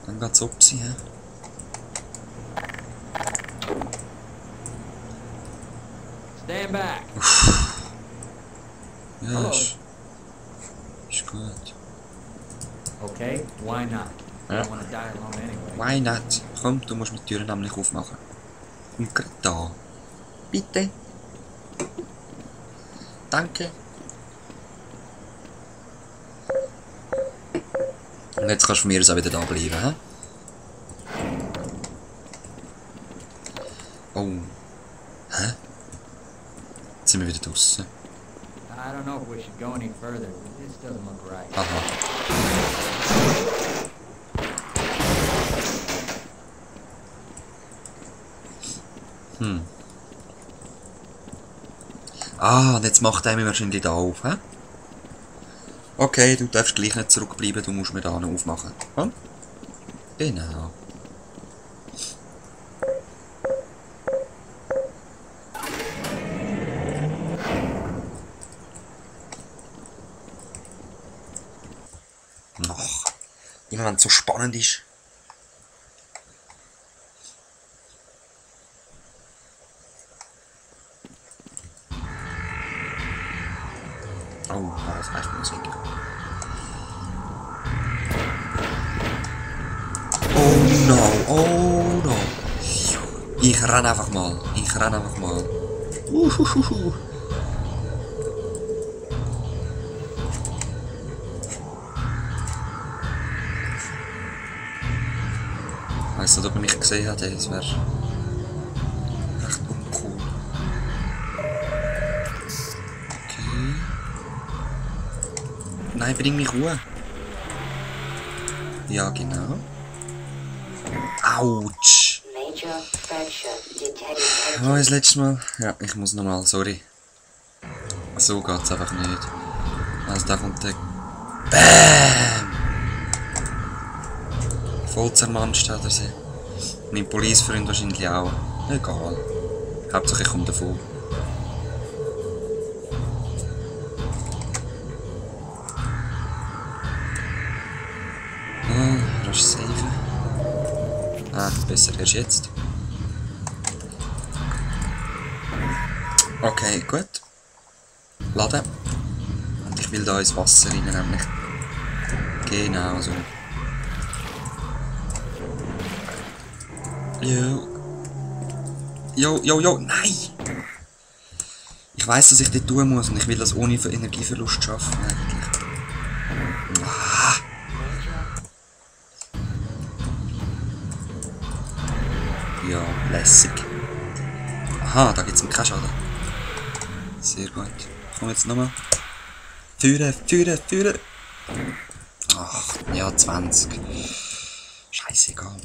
Dann geht's ob sie, hä? Stand back. Ja, ist gut. Okay, why not? I Ja. don't want to die alone anyway. Why not? Komm, du musst mir die Türen nämlich aufmachen. Und gerade da. Bitte. Danke. Und jetzt kannst du von mir aus auch wieder da bleiben, hä? Oh. Hä? Jetzt sind wir wieder draussen. I don't know if we should go any further. This doesn't look right. Aha. Ah, und jetzt macht er mir wahrscheinlich da auf, hä? Okay, du darfst gleich nicht zurückbleiben, du musst mir da noch aufmachen. Hm? Genau. Ach, immer wenn es so spannend ist. Oh, das heißt Musik. Oh no, oh no. Ich renn einfach mal. Ich renn einfach mal. Uhuhuhu. Ich weiss nicht, ob er mich gesehen hat, das wäre recht uncool. Okay. Nein, bring mich Ruhe. Ja, genau. Autsch. Oh, das letzte Mal. Ja, ich muss nochmal, sorry. So geht's einfach nicht. Also da kommt der... BÄM! Voll zermanscht hat er sie. Mein Police-Freund wahrscheinlich auch. Egal. Hauptsache ich komme davon. Ah, rasch saven. Ah, besser erst jetzt. Okay, gut. Laden. Und ich will da ins Wasser rein, nämlich. Genau so. Jo. Jo, nein! Ich weiss, dass ich das tun muss und ich will das ohne Energieverlust schaffen, eigentlich. Ah. Ja, lässig. Aha, da gibt's keinen Schaden. Sehr gut. Komm jetzt nochmal. Führen! Ach, ja, 20. Scheißegal.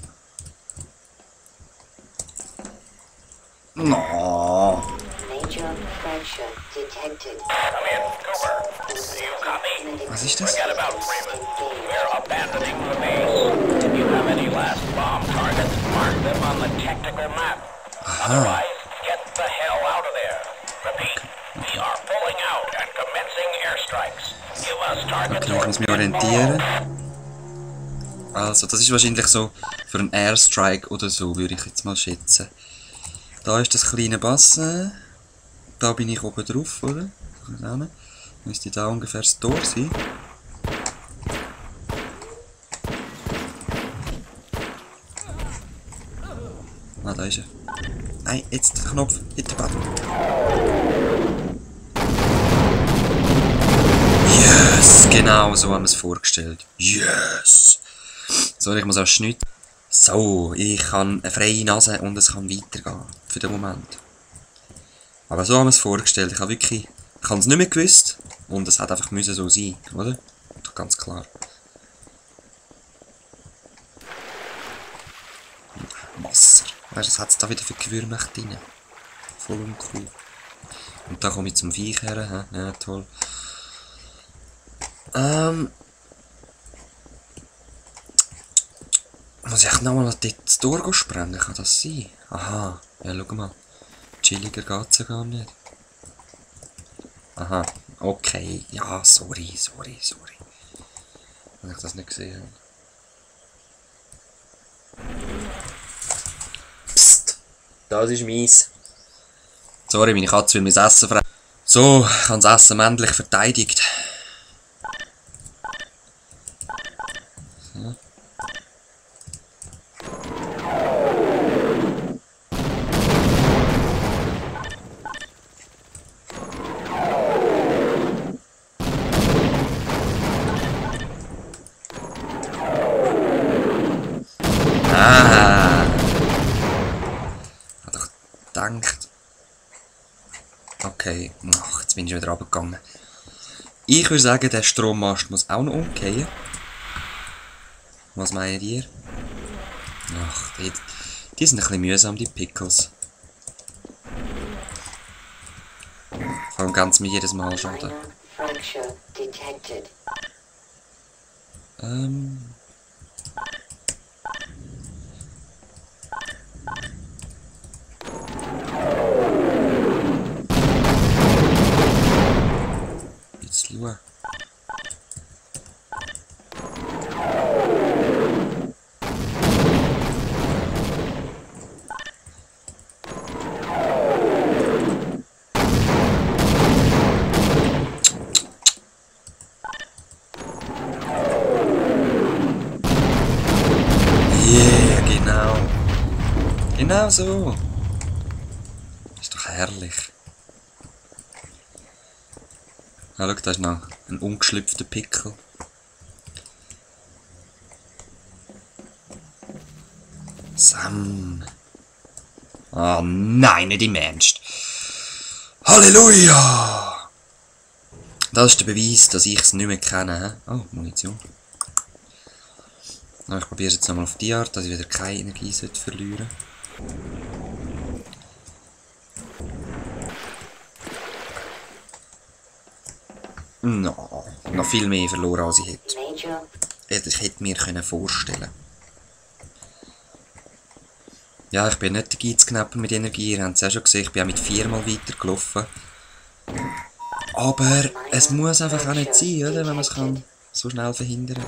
No. Was ist das? Aha. Okay, ich muss mich orientieren. Also, das ist wahrscheinlich so für einen Airstrike oder so, würde ich jetzt mal schätzen. Da ist das kleine Bassin. Da bin ich oben drauf, oder? Müsste da ungefähr das Tor sein. Ah, da ist er. Nein, jetzt der Knopf, jetzt der Button. Yes! Genau so haben wir es vorgestellt. Yes! So, ich muss auch schnitzen. So, ich habe eine freie Nase und es kann weitergehen. Für den Moment. Aber so haben wir es vorgestellt. Ich habe es nicht mehr gewusst. Und es hat einfach müssen so sein, oder? Doch ganz klar. Wasser. Weißt du, was hat es da wieder für Gewürme drin? Voll uncool. Und da komme ich zum Viech her. Ja, toll. Muss ich nochmal dort das Tor sprengen? Kann das sein? Aha. Ja, schau mal. Chilliger geht's ja gar nicht. Aha. Okay. Ja, sorry. Wenn ich das nicht gesehen habe. Das ist mies. Sorry, meine Katze will mein Essen fressen. So, ich habe das Essen männlich verteidigt. So. Hat doch gedacht. Okay, ach, jetzt bin ich wieder runtergegangen. Ich würde sagen, der Strommast muss auch noch umgehen. Was meint ihr? Ach, die sind ein bisschen mühsam, die Pickles. Vor allem ganz mir jedes Mal schaden. Jetzt schauen. Yeah, genau. Genau so. Ist doch herrlich. Ah, schau, da ist noch ein ungeschlüpfter Pickel. Sam. Ah, nein, nicht im Ernst. Halleluja! Das ist der Beweis, dass ich es nicht mehr kenne. He? Oh, Munition. Na, ich probiere es jetzt nochmal auf die Art, dass ich wieder keine Energie verlieren sollte. No, noch viel mehr verloren als ich hätte. Ich hätte mir vorstellen können. Ja, ich bin nicht der Geizknapper mit Energie, ihr habt es auch schon gesehen, ich bin auch mit 4-mal weitergelaufen. Aber es muss einfach auch nicht sein, oder? Wenn man es kann so schnell verhindern.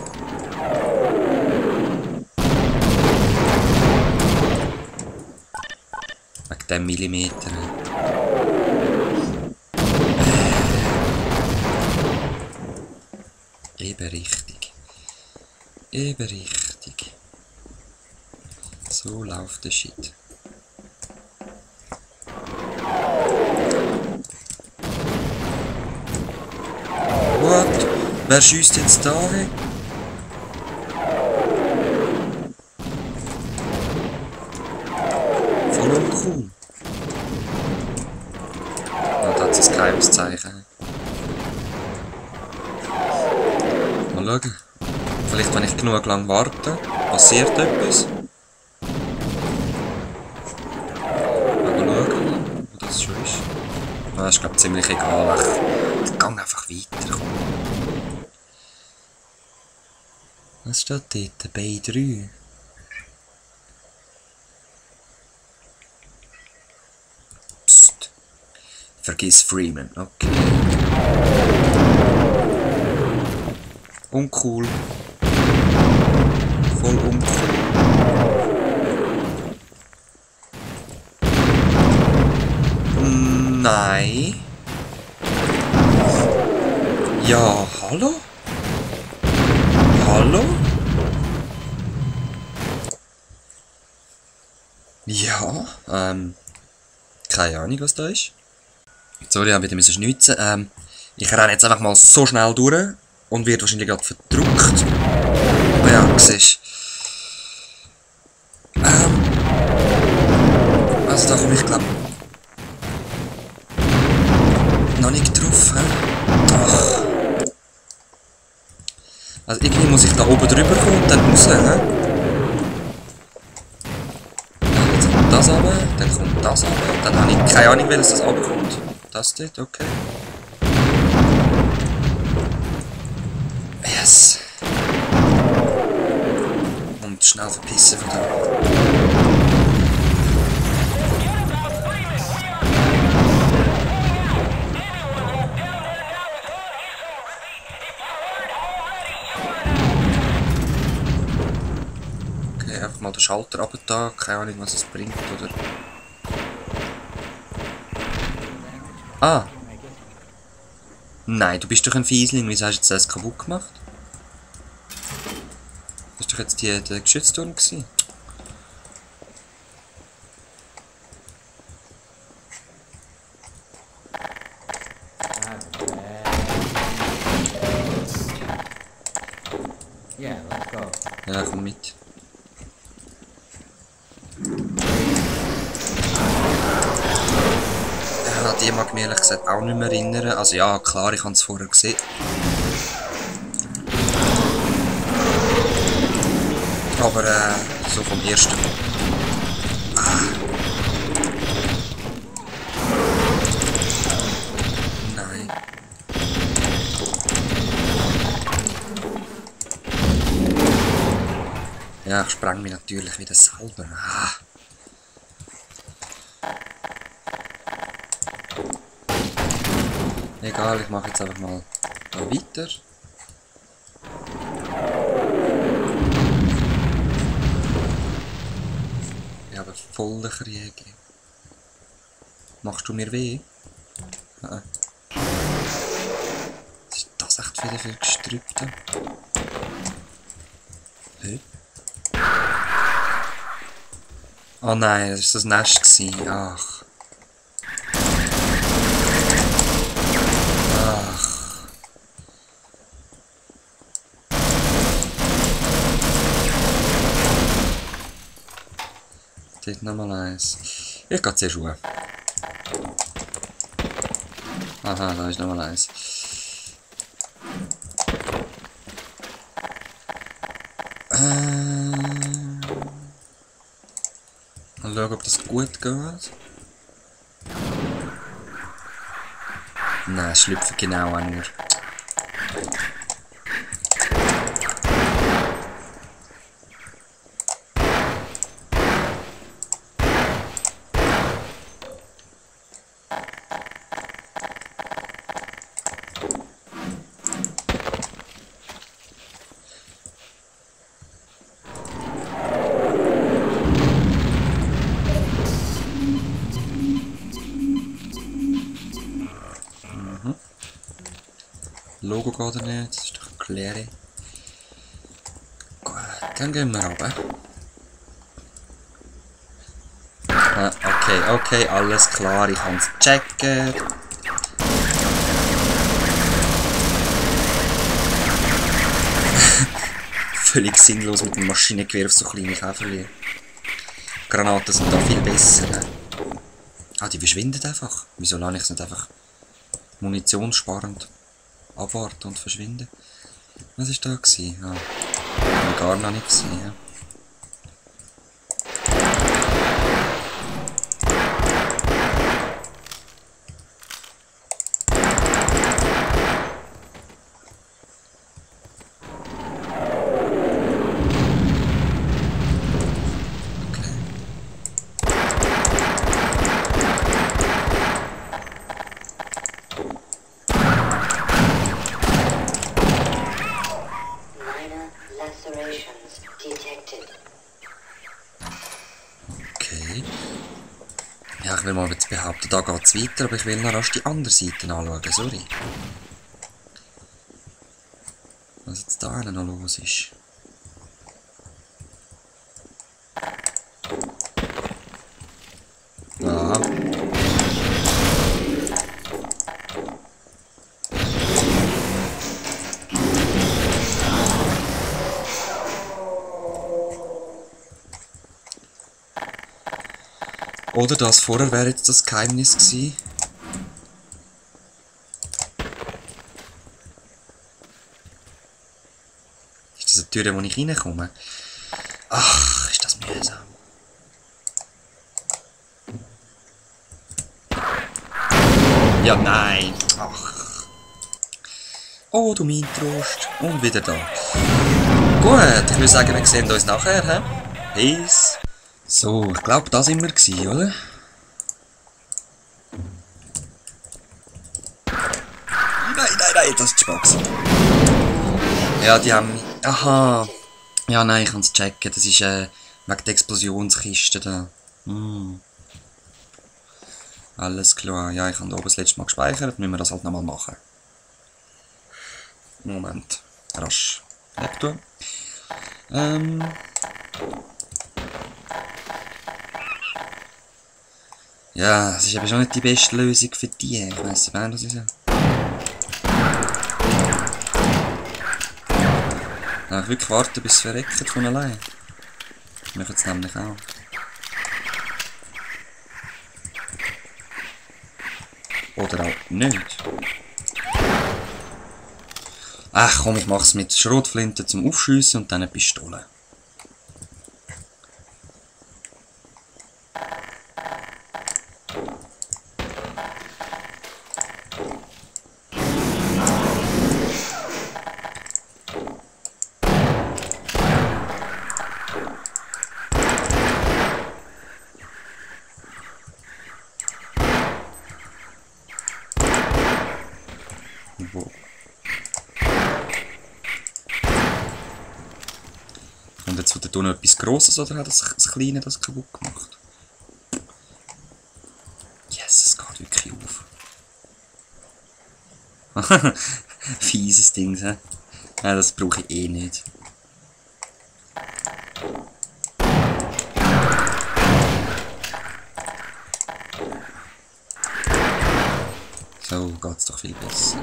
Wegen dem Millimeter. Eben richtig. Eben richtig. So läuft der Shit. What? Wer schießt jetzt da hin? Voll uncool. Oh, da hat es ein geheimes Zeichen. Mal schauen. Vielleicht, wenn ich genug lang warte, passiert etwas. Mal schauen, wo das schon ist. Das ist, glaube ich, ziemlich egal. Ich gehe einfach weiter. Komm. Was steht dort? B3. Psst. Vergiss Freeman. Okay. Uncool. Voll uncool. Nein. Ja, hallo? Hallo? Ja, keine Ahnung, was da ist. Sorry, ich musste wieder schnitzen. Ich renne jetzt einfach mal so schnell durch und werde wahrscheinlich gerade verdrückt. Aber ja, siehst also da komme ich, glaube noch nicht drauf. Ach. Also irgendwie muss ich da oben drüber kommen und dann raus. Jetzt kommt das runter, dann kommt das runter. Dann habe ich keine Ahnung, welches das runterkommt. Das dort, okay. Yes. Und schnell verpissen von da. Okay, einfach mal den Schalter runter, keine Ahnung, was es bringt, oder? Ah, Can't make it. nein, du bist doch ein Fiesling. Wieso hast du jetzt das kaputt gemacht? Das war doch jetzt der Geschützturm gewesen. Yeah, let's go. Ja, komm mit. Ja, die mag ich mich ehrlich gesagt auch nicht mehr erinnern. Also ja, klar, ich habe es vorher gesehen. Aber so vom ersten Mal. Nein. Ja, ich spreng mich natürlich wieder selber. Egal, ich mache jetzt einfach mal da weiter. Ich habe volle Kriege. Machst du mir weh? Was ist das echt wieder für Gestrüpp da? Hä? Oh nein, das war das Nest gewesen. Ach. Dort nochmal eins. Ich gehe zuerst hoch. Aha, da ist nochmal eins. Mal schauen, ob das gut geht. Nein, es schlüpft genau auch nur. Logo geht er nicht, das ist doch eine Leere. Gut, dann gehen wir runter. Okay, alles klar, ich kann es checken. Völlig sinnlos mit dem Maschinengewehr auf so kleine Käferchen. Granaten sind da viel besser. Ah, die verschwinden einfach. Wieso lasse ich es nicht einfach munitionsparend abwarten und verschwinden? Was war da gewesen? Ah, habe ich gar noch nicht gesehen. Ja. Okay. Ja, ich will mal jetzt behaupten, da geht es weiter, aber ich will noch erst die andere Seite anschauen, sorry. Was jetzt da noch los ist. Ja. Oder das vorher wäre jetzt das Geheimnis gewesen. Ist das eine Tür, wo ich reinkomme? Ach, ist das mühsam. Ja, nein. Ach. Oh, du mein Trost. Und wieder da. Gut, ich würde sagen, wir sehen uns nachher. He? Peace. So, ich glaube, da sind wir gewesen, oder? Nein, das ist Spaß. Ja, die haben... Aha. Ja, nein, ich kann es checken. Das ist wegen der Explosionskiste da. Alles klar. Ja, ich habe da oben das letzte Mal gespeichert. Müssen wir das halt nochmal machen. Moment. Rasch. Wegtun. Ja, das ist eben schon nicht die beste Lösung für die. Ich weiss nicht, was ich sage. Ja, ich wirklich warten, bis es verreckt von allein. Ich mache es nämlich auch. Oder auch nicht. Ach komm, ich mach's mit Schrotflinte zum Aufschiessen und dann eine Pistole. Wo? Und jetzt wird da noch etwas Grosses oder hat das Kleine das kaputt gemacht? Yes, es geht wirklich auf. Fieses Ding, hä? Ja, das brauche ich eh nicht. So geht's doch viel besser.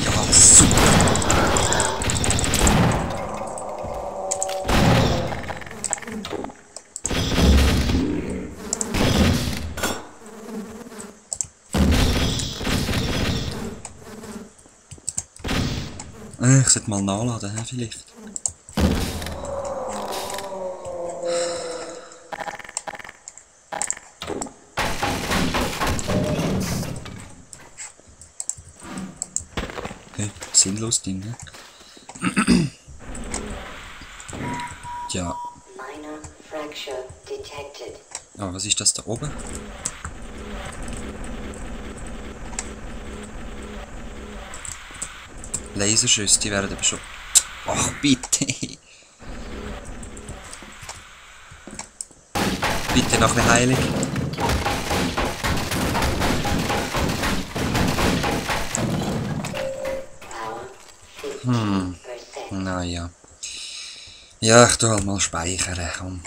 Ja, super. Ich sollte mal nachladen, vielleicht. Okay, sinnlos Ding, ne? Ja. Minor fracture detected. Ah, was ist das da oben? Laserschüsse, die werden aber schon... Ach, bitte! Bitte noch eine Heilig. Power 50%. Naja. Ja, ich tu halt mal speichern, komm.